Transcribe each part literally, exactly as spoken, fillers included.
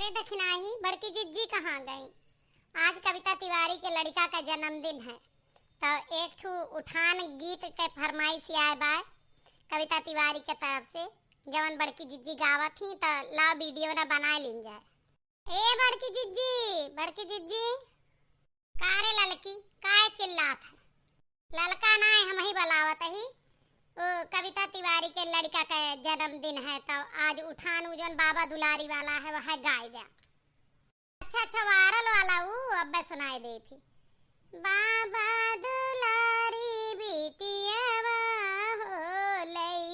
अरे दखिनाही, बड़की जिज्जी कहाँ गई? आज कविता तिवारी के लड़िका का जन्मदिन है, तो एक ठू उठान गीत के फरमाइश आए बा कविता तिवारी के तरफ से, जवन बड़की जिज्जी गावत ही, तो लाओ वीडियो ना बनाए लीन जाए। ए बड़की जिज्जी, बड़की जिज्जी। का रे ललकी, काहे चिल्लात है? ललका नाय, हमही बलावत ही। ओ, कविता तिवारी के लड़िका के जन्मदिन है, तो आज उठान उ जौन बाबा दुलारी वाला है, वह गाय द्या। अच्छा, अच्छा, वायरल वाला उ अब्बे सुनाई देत ही। बाबा दुलारी बिटियावा हो, लई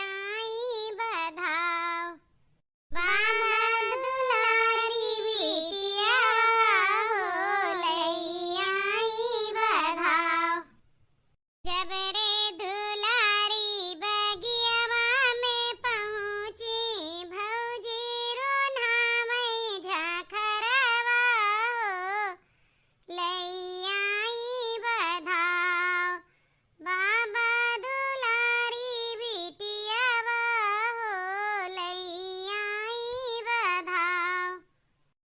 आई बधाव। बाबा दुलारी बिटियावा हो, लई आई बधाव। जब रे दुलारी बगियावा में पहुँची, भौजी रोन्हावै झाखरवा हो, लई आई बधाव। बाबा दुलारी बिटियावा हो, लई आई बधाव।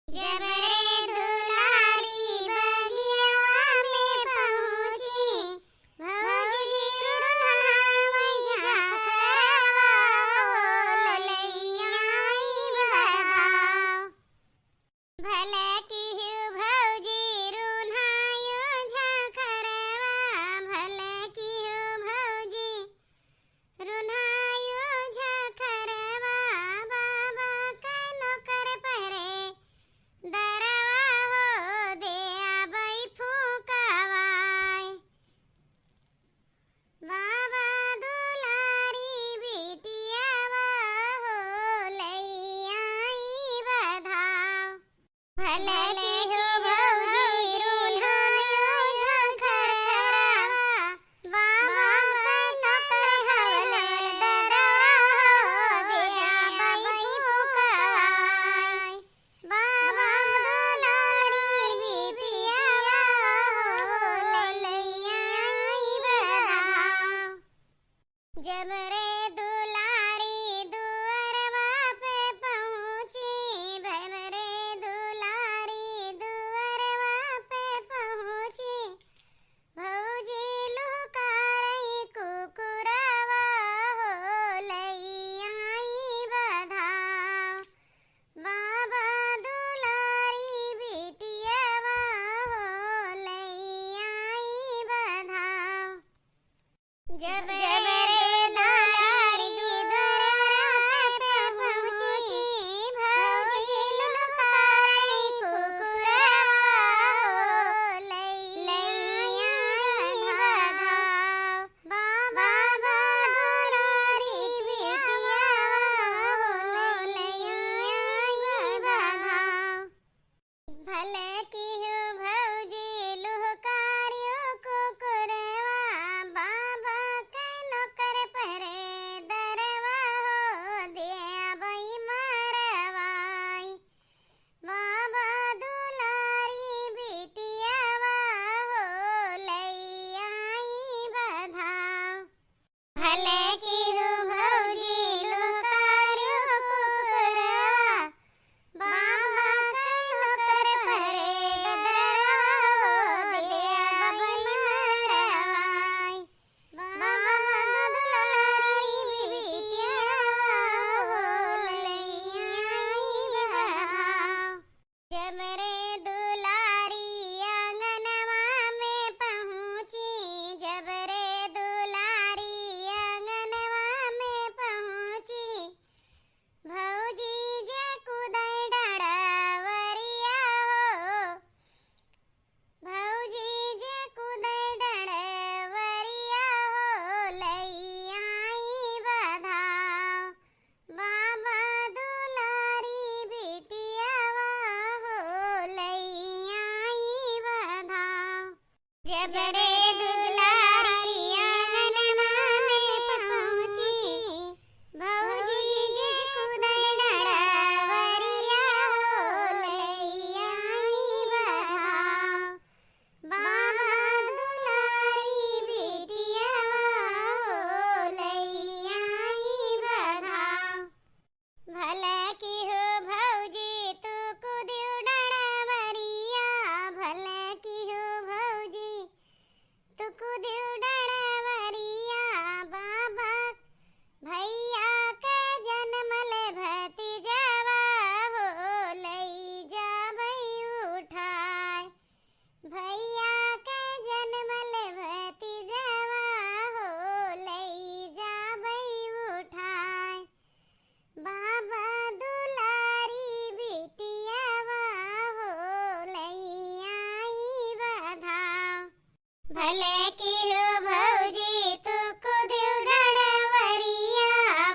जब रे दुलारी बगियावा में पहुँची, भौजी रोन्हावै झाखरवा हो, लई आई बधाव। भले किहु भौजी रोन्हायु झाखरवा, भले किहु भौजी रोन्हायु झाखरवा, बाबा कै नोकर पहरेदारवा हो, दे आवै फूँकवाय। बाबा दुलारी बिटियावा हो, लई आई बधाव। भले किहु भौजी रोन्हायु झाखरवा, बाबा कै नोकर हवलदारवा हो, दे आवै फूँकवाय। बाबा दुलारी बिटियावा हो, लई आई बधाव। जब रे दुलारी दुअरवा पे पहुँची, जब रे दुलारी दुअरवा पे पहुँची, भौजी लुहकारई कुकुरवा हो, लई आई बधाव। बाबा दुलारी बिटियावा हो, लई आई बधाव। जब जब रे दुलारी दुअरवा पे पहुँची, भौजी लुहकारई कुकुरवा हो, लई आई बधाव। बाबा दुलारी बिटियावा हो, लई आई बधाव। भले किहु भौजी लुहकारिउ कुकुरवा, बाबा कै नोकर पहरेदारवा हो, दे आवै मरवाई। बाबा दुलारी बिटियावा हो, लई आई बधाव। भले किहु भौजी लुहकारिउ कुकुरवा, बाबा कै नोकर पहरेदारवा हो, दे आवै मरवाई। बाबा दुलारी बिटियावा हो, लई आई बधाव। जब रे दुलारी आंगनवा में पहुँची, जब रे दुलारी आंगनवा में पहुँची, भौजी जे कूदै डाँड़वरिया हो, भौजी जे कूदै डाँड़वरिया हो, लई आई बधाव। बाबा दुलारी बिटियावा हो, लई आई बधाव। जब रे दुलारी आंगनवा में पहुँची, भौजी जे कूदै डाँड़वरिया हो, लई आई बधाव। बाबा दुलारी बिटियावा हो, लई आई बधाव। भले किहु भौजी तू भले किहु भौजी तू कुदिउ डणवरिया,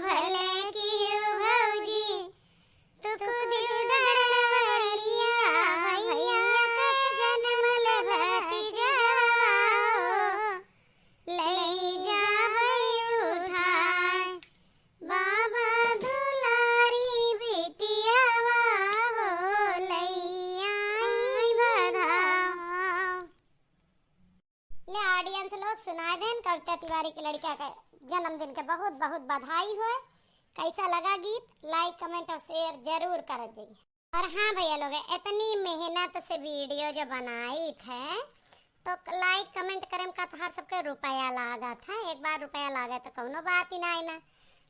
भले किहु भौजी तू कुदिउ डणवरिया, भैया के जनमल भतीजवा हो, लई जाबै उठाय। बाबा दुलारी बिटियावा हो, लई आई बधाव। ले audience लोग, सुनाय देन कविता तिवारी के लड़िका के जन्मदिन के बहुत बहुत बधाई होय। कैसा लगा गीत? Like, comment और share जरूर करत जाइए। और हाँ भैया लोग, इतनी मेहनत से video जो बनाइत है तो like comment करे में का तोहार सबके रुपया लागत है। एक बार रुपया लागे तो कौनो बात ही नाई ना।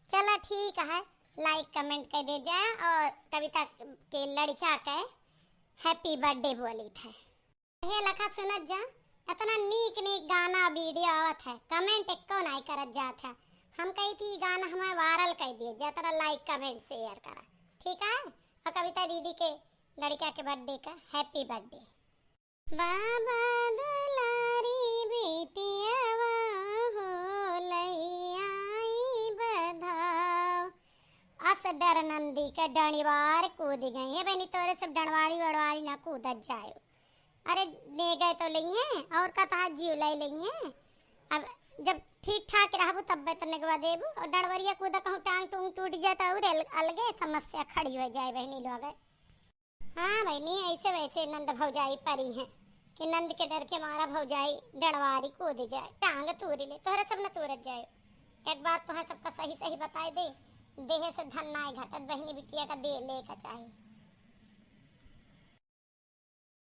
चला ठीक है, like comment कर दे जाए और कविता के लड़िका के happy birthday बोलित है। हे लखा सुनत जा, इतना नीक नीक गाना video आवत है, comment एक्को नाई करत जात है। हम कही थी गाना हमें viral कर दिए, जितना like comment share करा, ठीक है? और कविता दीदी के लड़िका के birthday का happy birthday। बाबा दुलारी बिटियावा हो, लई आई बधाव। अस डर नंदी के डणिवार कूद गई। हे बहनी, तोरे सब डणवारी वड़वारी ना कूदत जायो। अरे, नेगै तो लइहें, और का तोहार जीव लइ लइहें। अब जब ठीक ठाक रहबू तब्बे तो नेगवा देबू। और डणवरिया कूदा कहूँ टांग टूंग टूट जाए तो और अल-, अलगे समस्या खड़ी हो जाए बहनी लोग। हाँ बहनी, ऐसे वैसे नंद भौजाई परी हैं कि नंद के डर के मारा भौजाई डणवारी कूद जाए, टांग तूरी ले, तोहरे सब न तूरत जाए। एक बात तोहरे सबका सही सही बताए दे, देहे से धन नाय घटत, बहनी बिटिया का दे ले का चाही।